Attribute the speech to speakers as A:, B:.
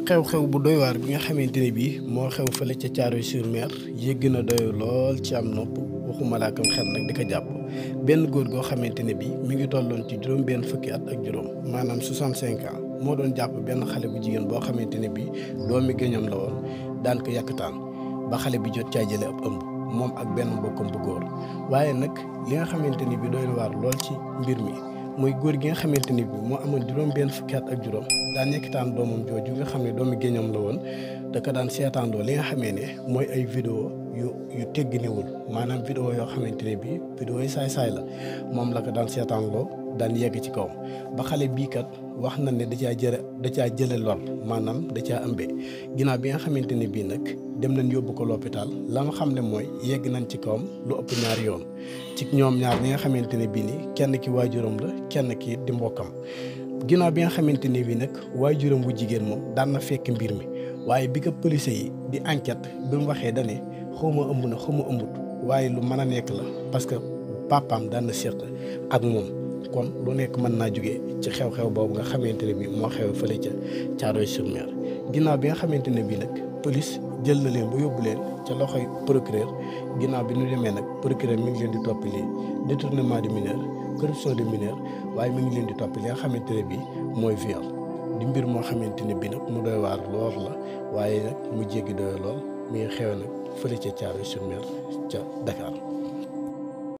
A: xew-xew bu doy waar bi nga xamante ne bii moo xew fële ca Thiaroye-sur-Mer yëgg na doy lool ci am nopp waxuma laa kam xel nag di ko jàpp benn góor goo xamante ne bii mi ngi tolloon ci juróom benn fukki at ak juróom maanaam 65 ans moo doon jàpp benn xale bu jigéen boo xamante ne bii doomi géñam la woon daan ko yàkkataan ba xale bi jot caa jële ab ëmb moom ak benn mbokkam bu góor waaye nag li nga xamante ni bii doy na waar lool ci mbir mi mooy góor gi nga xamante ni bii moo amoon juróom benn fukki at ak juróom daan yëkkataan doomam jooju nga xam ne doomi géñam la woon da ko daan seetaandoo li nga xamee ne mooy ay vidéo yu tegginiwul maanaam vidéo yoo xamante ne bii vidéo yi saay-saay la moom la ko daan seetaanloo daan yegg ci kaw ba xale bii kat wax na ne da caa jële lor maanaam da caa ëmbee ginnaaw bi nga xamante ne bii nag dem nañ yóbbu ko l'hôpital la nga xam ne mooy yegg nañ ci kawam lu ëpp ñaari yoon ci ñoom ñaar ñi nga xamante ne bii nii kenn ki waajuram la kenn ki di mbokkam ginnaaw bi nga xamante ne bii nag waajuram bu jigéen moom daan na fekk mbir mi waaye bi ko police yi di enquête bi mu waxee dane xawma ëmb na xawma ëmbut waaye lu mën a nekk la parce que papaam daan na seq ak moom kon lu nekk mën naa jóge ci xew-xew boobu nga xamante ne bii moo xew fële ca Thiaroye-sur-Mer ginnaaw bi nga xamante ne bii nag police jël na leen ba yóbbu leen ca loxoy procureur ginnaaw bi ñu demee nag procureur mi ngi leen di topp lii détournement de mineur corruption de mineur waaye mi ngi leen di topp li nga xamante ne bii mooy viol di mbir moo xamante ne bii nag mu doy waar lool la waaye nag mu jéggi doy lool mi ngi xew nag fële ca Thiaroye-sur-Mer ca Dakar.